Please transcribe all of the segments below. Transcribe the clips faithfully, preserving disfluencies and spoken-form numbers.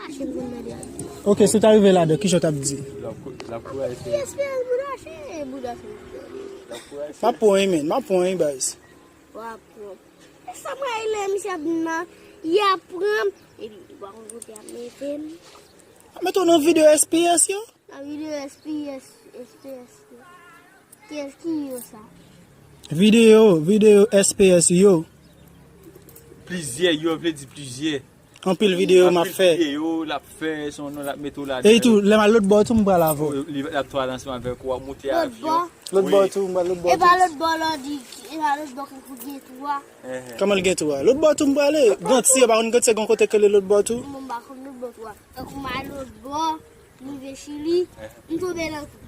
Mache m konn mande a. Ok, si w ta rive ladan, kijan w t ap di? L ap kou-, l ap kouraje. Ki espere boudache, boudache. M ap pran yon, men, m ap pran yon, baz. W ap pran. E sa mwen lè misye ap vin nan, y ap pran m. Epi, w pa konn kote y ap mete m. Ap mete w nan videyo S P S yo? Nan videyo S P S, S P S yo. Kiyès ki yo sa? Videyo, videyo S P S yo. Plizyè, yo vle di plizyè. Anpil videyo m ap fè. Anpil videyo l ap fè, se yon non l ap mete w ladan. E tou, lè m al lòt bò tou, m pral avè w. Li, l ap twale ansanm avèk ou, w ap monte avyon. Lòt bò? Lòt bò tou, m pral lòt bò tou. E pa lòt bò la w di, e pa lòt bò kankou gen tou a. Kòman l gen tou a? Lòt bò tou m prale. Gantye, pa konn Gantye gen kote k rele lòt bò tou? Mwen m pa konn lòt bò tou a. Tankou m al lòt bò, m rive Chili, m tonbe nan tou.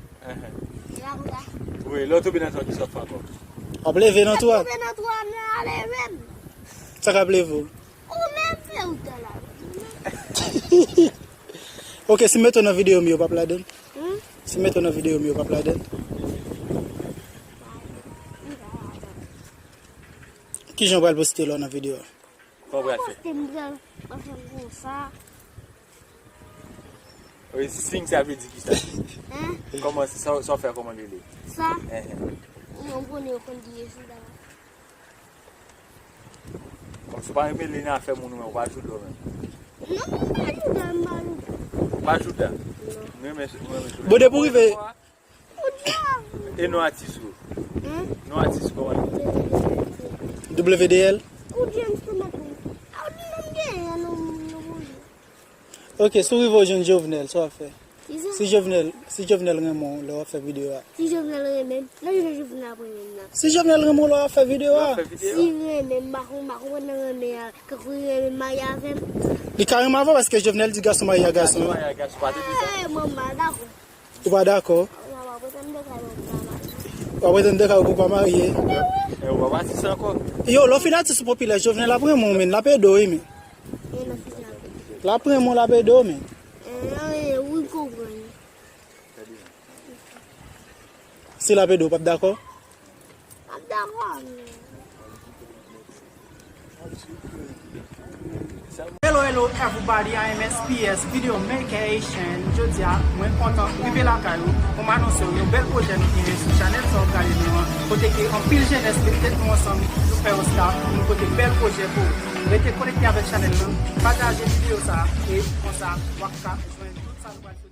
E pa konsa? Wi, lè w tonbe nan tou a, kisa w ap fè ankò? W ap leve nan tou a? Tonbe nan tou a, m ale menm. Sa k ap leve w? Ou menm fè ou ta la. Ok, si m mete w nan videyo m yo, w p ap ladann? Hmm? Si m mete w nan videyo m yo, w p ap ladann? Kijan w pral poste lè w nan videyo a? Kòman w pral fè? Poste m pral, pral fè konsa. Wi, siy sa vle di kisa? Hein? Kòman, sa, sa w fè, kòman l rele? Sa? Hein, hein. Yon konnen yo konn di Yezidan. Kòmsi w pa renmen li nan afè moun ou menm, ou pa jouda w menm. Non, m pa jouda, m pa jouda. Ou pa jouda? Non. M renmen, m renmen jouda. Bon, depi w rive. Koudya! E non atis ou? Hein? Non atis ou kòman li? W D L? Koudya, m se mèt ou. A, ou di non m genyen, non, non, non. Ok, si w rive w jwenn Jovenel, sa w ap fè? Kisa? Si Jovenel, si Jovenel renmen w lè w ap fè videyo a. Si Jovenel renmen m, nan ki jan Jovenel ap renmen m nan? Si Jovenel renmen w lè w ap fè videyo a. Lè w ap fè videyo a. Si renmen m, m pa konn, m pa konprann nan renmen an, kankou li renmen m marye avè m. Li ka renmen avè w paske Jovenel di gason marye ak gason. Gason marye ak gason, pa te di sa? Eh, mwen m pa dakò. Ou pa dakò? Mwen pa pretann de kay mwen pa marye. Ou pa pretann de kay ou pa marye. Eh wi. Eh, ou pa pati sa ankò. Yo, lè w fin atis ou popilè, Jovenel ap renmen w, men, l ap ede w, wi, men. E nan ki jan? L ap renmen w, l ap ede w, men. Eh, eh, wi, m konprann. Si l ap ede w, w p ap dakò? M ap dakò, men. Hello, hello, everybody, I am S P S Video Maker Haitian. Jodi a, mwen kontan rive lakay ou pou m anonse w yon bèl pwojè nou genyen sou chanèl sa w ap gade nou an, kote ke anpil jenès met tèt nou ansanm, nou fè yon start, nou pote bèl pwojè pou ou. Rete konekte avèk chanèl nan, pataje videyo sa a, e konsa, w ap ka jwenn tout sa nou pral